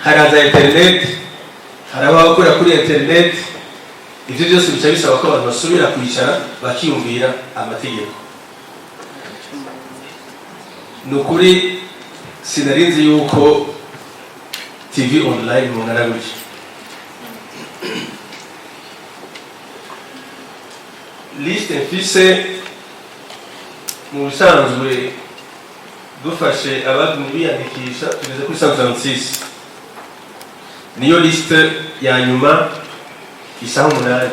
Haraza internet, haraba abakora kuri internet. Ivyo byose bica bisaba ko abantu basubira kwicara bakiyumvira amategeko. Ni ukuri sinarinzi yuko TV online mungana gutya. Liste mfise, mu bisanzwe dufashe abagumye biyandikisha, tugeze kuri 136. Niyo liste ya nyuma isaha 8.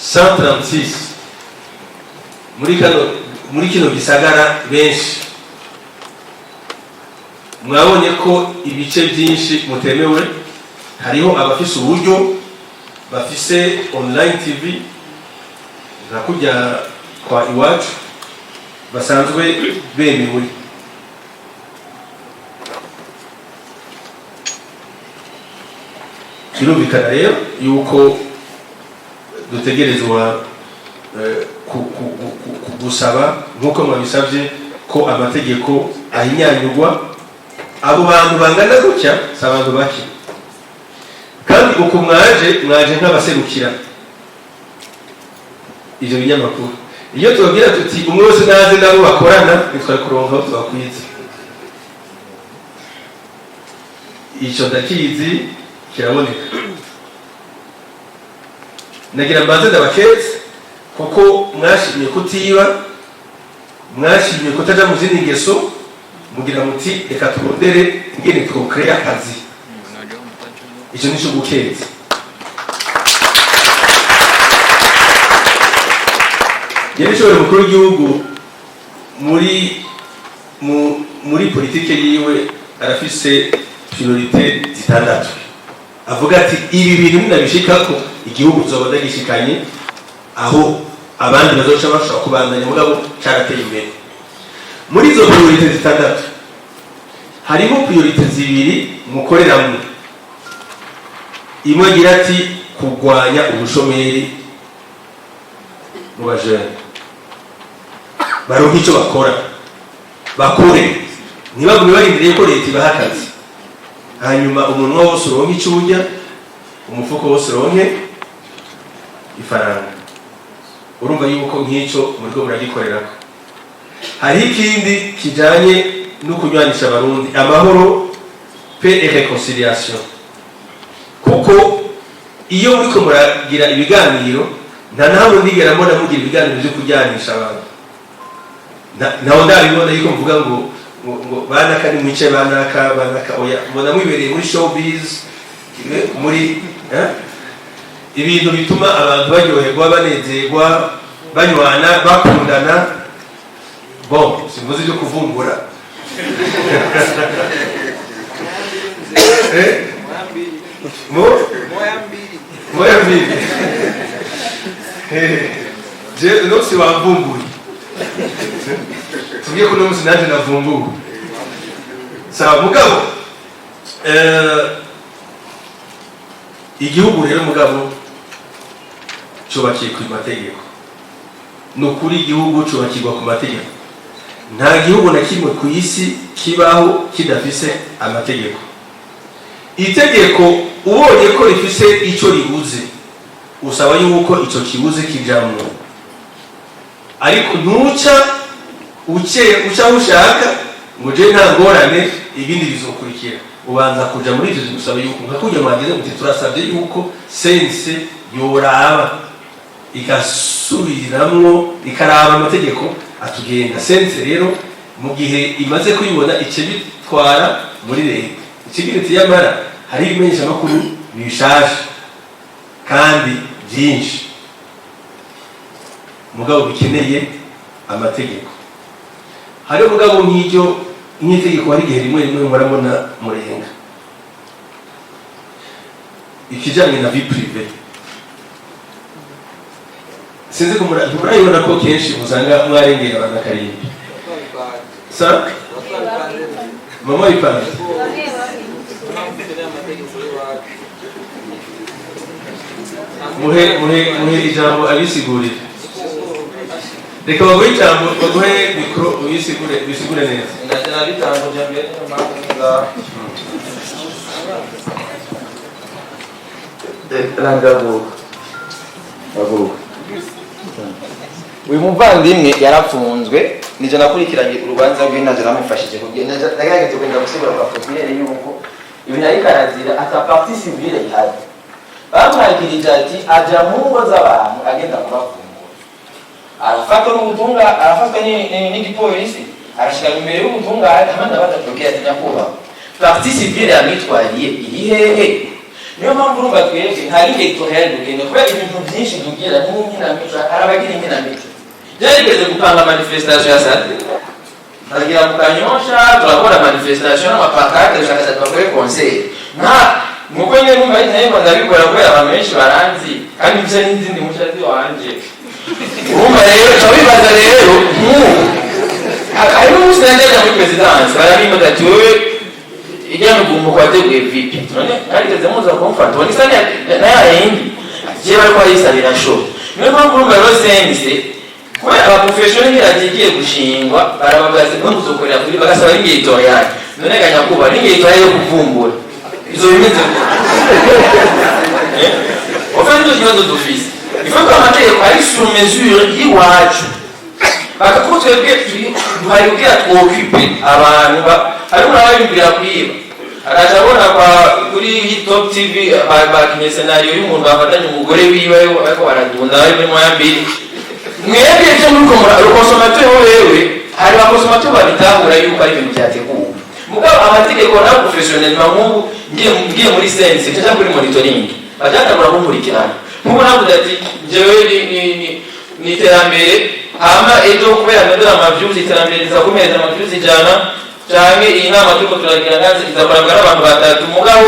136 muri kino gisagara. Benshi mwabonye ko ibice byinshi mutemewe. Hariho abafise uburyo, bafise online TV nka kujya kwa Iwacu, basanzwe bemewe. Birumvikana rero yuko dutegerezwa gusaba, nk'uko mwabisabye, ko amategeko ahinyanyurwa. Abo bantu bangana gutya si abantu bake, kandi uku mwaje nk'abaserukira ivyo binyamakuru. Iyo tubabwira tuti umwe wese naze nabo bakorana, ntitwari kuronka aho tubakwiza. Ico ndakizi, kiraboneka. Nagira mbanze ndabaketse kuko mwashimye kutiba, mwashimye kutaja mu zindi ngeso, mugira muti reka turondere ingene twocréa akazi. Ico nico gukeza. Yari umukuru w'igihugu muri politike yiwe arafise priorités zitandatu, avuga ati ibi bintu ninabishikako, igihugu nzoba ndagishikanye aho abandi bazoca bashobora kubandanya, mugabo carateye imbere. Muri izo priorités zitandatu harimo priorités zibiri mukoreramwo. Imwe agira ati kurwanya ubushomeri mu bajene, baronke icyo bakora, bakore, ntibagume barindiriye ko leta ibaha akazi. Hanyuma umunwa wose uronke icyo urya, umufuko wose uronke ifaranga. Urumva yuko nk'icyo muriko muragikorerako. Hariho ikindi kijanye no kunywanisha Abarundi, amahoro, paix et réconciliation, kuko iyo muriko muragira ibiganiro, nta na hamwe ndigera mbona mugira ibiganiro byo kuryanisha abantu. Ntaho ndabibona yuko mvuga ngo banaka nimwice, banaka, banaka. Oya, mbona mwibereye muri showbiz, muri ibintu bituma abantu baryoherwa, banezerwa, banywana, bakundana. Bon, simvuze ibyo kuvumbura. Eh? Mo moya mbili. Je no si wavumbuye, tubwiye ko uno munsi nanjye navumbuwe. Sawa, mugabo igihugu rero, mugabo, cyubakiye ku mategeko. Ni ukuri, igihugu cyubakirwa ku mategeko. Nta gihugu na kimwe ku isi kibaho kidafise amategeko. Itegeko ubonye ko rifise icyo ribuze, usaba yuko icyo kibuze kijamwo, ariko ntuca uce uca aho ushaka ngo je nta ngorane, ibindi bizokurikira. Ubanza kuja muri ivyo gusaba yuko nka kurya mwagize muti turasabye yuko CNC yoraba, igasubiramwo, ikaraba amategeko atugenga. CNC rero, mu gihe imaze kuyibona, ice bitwara muri leta, ikigira iti yamara hari ibimenyeshamakuru bishaje kandi byinshi, mugabo bikeneye amategeko. Hari mugabo nk'iryo, nk'itegeko, hari igihe rimwe rimwe murabona murenga ikijanye na vie privée. Sinzi ko murabibona ko kenshi usanga mwarengeye abantu akarimbi. Sa mama ipanze. Muhe ijambo abisigurire. Reka baguhe ijambo, baguhe micro, ubisigure, bisigure neza. Naje nabitanguje mbere, niyo mpamvu ngaha. Rangaguruka, haguruka. Uyu muvandimwe yarapfunzwe, nije nakurikiranye urubanza rwe, naje namufashije kugenda, nagerageje kugenda gusigura kwa procureur yuko ibintu ariko arazira ata partie civile ihari. Bamwakirije ati aja mu ngo z'abantu agenda kubafungura, arafatwa n'ubutunga, arafatwa n'igipolisi, arashika imbere y'ubutungane, hamwe ndabaza ati: "Nyakubahwa, partie civile yamwitwariye iri hehe?" Niyo mpamvu urumva twebwe nta ligne éditoriale dukeneye, kubera ibintu byinshi tugira n'inkinamico. Hari abagira inkinamico. Byarigeze gupanga manifestation ya sate, turagira mu Kanyosha, turakora manifestation n'ama pancartes, dushaka bakore concert. Nta nuko nyine numva ari nayo ndabikora kubera abantu benshi baranzi, kandi mfise n'izindi mushazi wanje. Urumva rero uca wibaza rero, nk'ubu hari n'umunsi najyaga muri présidence, barabimbaza ati: "Wewe ijya migumuko wateguye vipi?" None mwarigeze muza kumfata? Ubona isa na ya yindi je bariko bayisabira show. Niyo mpamvu urumva rero CNC, kubera aba professionnels ntiragiye gushingwa, barababaza ngo muzokorera kuri, bagasaba ligne éditoriale. None ga nyakubahwa, ligne éditoriale yo kuvumbura izo bimeze gute? Au fait, nicyo kibazo dufise. Il faut ko amategeko ari sur mesure y'iwacu, bakakuko twebwe duhari kugira tw occupe abantu. Hari umuntu aba yumvira kwiba, akaja abona kwa kuri Top TV bakinye scénario y'umuntu bafatanye umugore wiwe bariko baradunda, bari muri moya mbiri. Mwebwe ivyo muriko mura, le consommateur wewe, hari ba consommateur babitahura yuko ari ibintu vyateguwe. Mugabo amategeko nayo, professionnellement, nk'ubu ngiye muri CNC, ncaja kuri monitoring, bajatangura kunkurikirana. Nk'ubu navuze ati jewe ni iterambere, hama ejo kubera ndondera ama views, iterambere riza kumeza ama views 100, canke iyi nama turiko turagira ngazi izakorabwa n'abantu batatu. Mugabo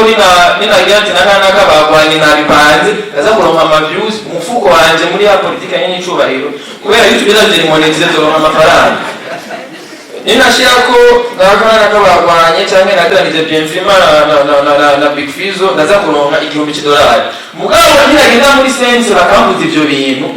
ninagira ati naka naka bagwanye, nabipanze, ndaza kuronka ama views umufuko wanje muri ya politika nyene icubahiro, kubera YouTube izagera monétiser, nzoronka amafaranga. Ninashirako naka naka bagwanye, canke nateranije Bienfima na Big Fizzo, ndaza kuronka $1000. Mugabo ninagenda muri CNC bakambuza ivyo bintu,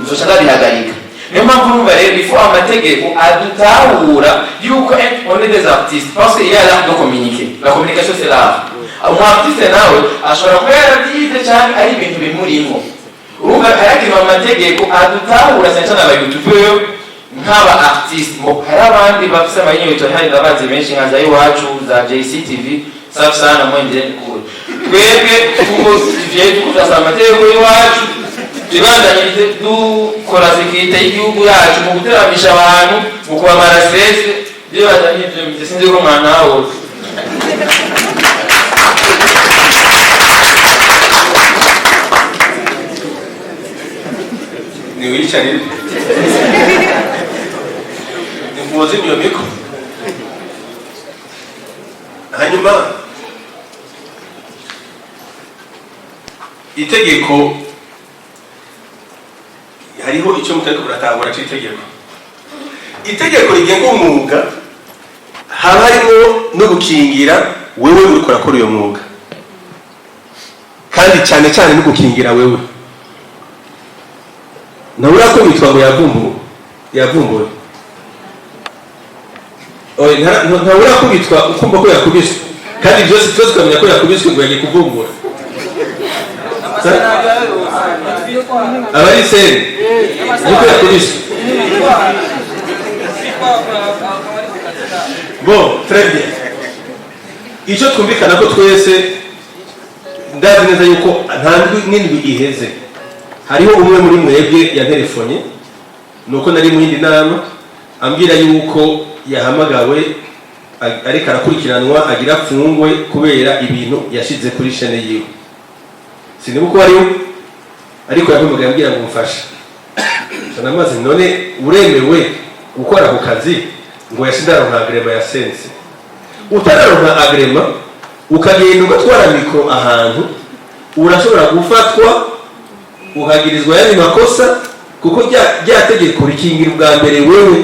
nzoca ndabihagarika. Niyo mpamvu urumva rero il faut amategeko adutahura yuko on est des artistes, parce qu'il y a l'art de communiquer. La communication, c'est l'art. Umu artiste nawe ashobora kuba yaravyize canke ari ibintu bimurimo. Urumva harakenewe amategeko adutahura cyane cyane aba youtubeur nk'aba artiste. Mo hari abandi bafise amanyoto, hari ndabazi benshi nka za Iwacu, za JCTV, safi sana, mwendeleni kure. Twebwe tuko ivyo tuko turasaba amategeko y'iwacu, tubandanyirize dukora sécurité y'igihugu yacu mu guteramisha abantu, mu kubamara stress. Ndibaza n'ivyo mvise, sinzi ko mwanawe. Niwicarire, nimuzimye iyo micro. Hanyuma itegeko, hariho icyo mutariko muratahura c'itegeko. Itegeko rigenga umwuga haba harimo no gukingira wewe uriko urakora uyo mwuga, kandi cyane cyane no gukingira wewe nawe urakubitwa ngo yavumbuwe, yavumbuwe. Oya, ntawe urakubitwa ukumva ko yakubiswe, kandi byose twese tukamenya ko yakubiswe ngo yagiye kuvumbura. Aba ari scène niko yakubiswe. Bon, très bien. Icyo twumvikana ko twese, ndazi neza yuko nta ndwi n'indwi iheze hariho umwe muri mwebwe yanterefonye, nuko nari mu yindi nama, ambwira yuko yahamagawe, ariko arakurikiranwa, agira afungwe kubera ibintu yashize kuri chaîne yiwe. Sinibuka uwo ariwe, ariko yampamagaye ambwira ngo mfashe. Namaze none uremewe gukora ako kazi? Ngo yashize aronka agrément ya CNC. Utararonka agrément ukagenda ugatwara micro ahantu, urashobora gufatwa ukagirizwa yandi makosa, kuko rya tegeko rikingira ubwa mbere wewe.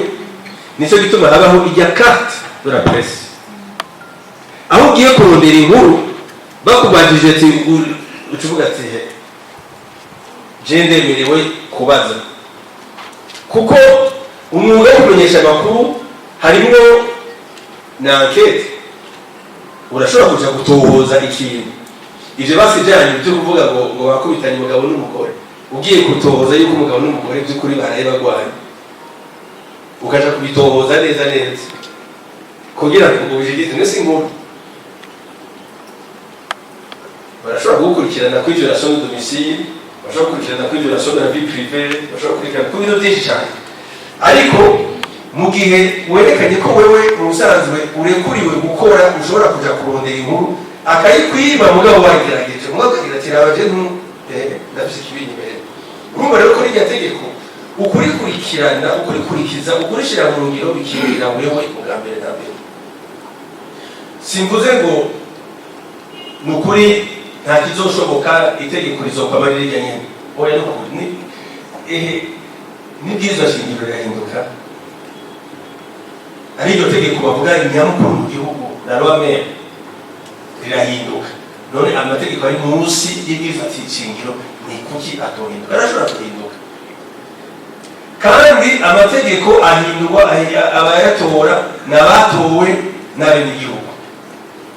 Nicyo gituma habaho ijya carte de la presse. Aho ugiye kurondera inkuru, bakubajije ati, uca uvuga ati: "He, je ndemerewe kubaza." Kuko umwuga wo kumenyesha amakuru harimwo na enquête, urashobora kuja gutohoza ikintu. Ivyo basi byanyu byo kuvuga ngo bakubitanye umugabo n'umugore, ugiye kutohoza yuko umugabo n'umugore by'ukuri baraye bagwaye, ukaja kubitohoza neza neza kugira ngo ubishyigize, mwese inkuru barashobora kugukurikirana kuri violation de domicile, bashobora gukurikirana kuri violation de la vie privée, bashobora gukurikirana ku bintu byinshi cyane. Ariko mu gihe werekanye ko wewe mu busanzwe urekuriwe gukora, ushobora kuja kurondera inkuru akayikwiba, mugabo wagerageje, mugabo ukagira ati: "Raba je ntu ndafise ikibiri imbere." Urumva rero ko rirya tegeko ukurikurikirana, ukurikurikiza, ukurishira mu ngiro, bikingira wewe ubwa mbere na mbere. Simvuze ngo ni ukuri nta kizoshoboka, itegeko rizokwama rirya nyene. Oya, ni ukuri ni ehe n'ibwirizwa shingiro rirahinduka, ari iryo tegeko bavuga nyamukuru mu gihugu na loi mère rirahinduka. None amategeko ari munsi y'ibwirizwa shingiro ni kuki atohinduka? Arashobora guhinduka. Kandi amategeko ahindurwa, abayatora ni abatowe n'abenegihugu.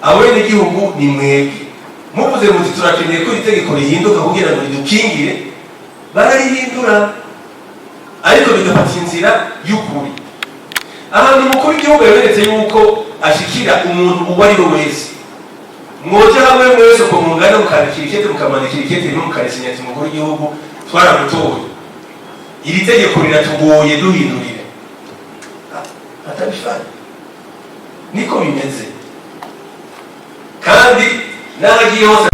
Abenegihugu ni mwebwe. Muvuze muti: "Turakeneye ko iri tegeko rihinduka kugira ngo ridukingire," bararihindura, ariko bigafata inzira y'ukuri. Ahantu umukuru w'igihugu yaberetse yuko ashikira umuntu uwo ari we wese, mwoje hamwe mwese uko mungana, mukandikira ikete, mukamwandikira ikete rimwe, mukarisinya ati: "Umukuru w'igihugu twaramutoye, iri tegeko riratugoye, duhindurire." Atabifanya, niko bimeze. Kandi n'aho agiye hose.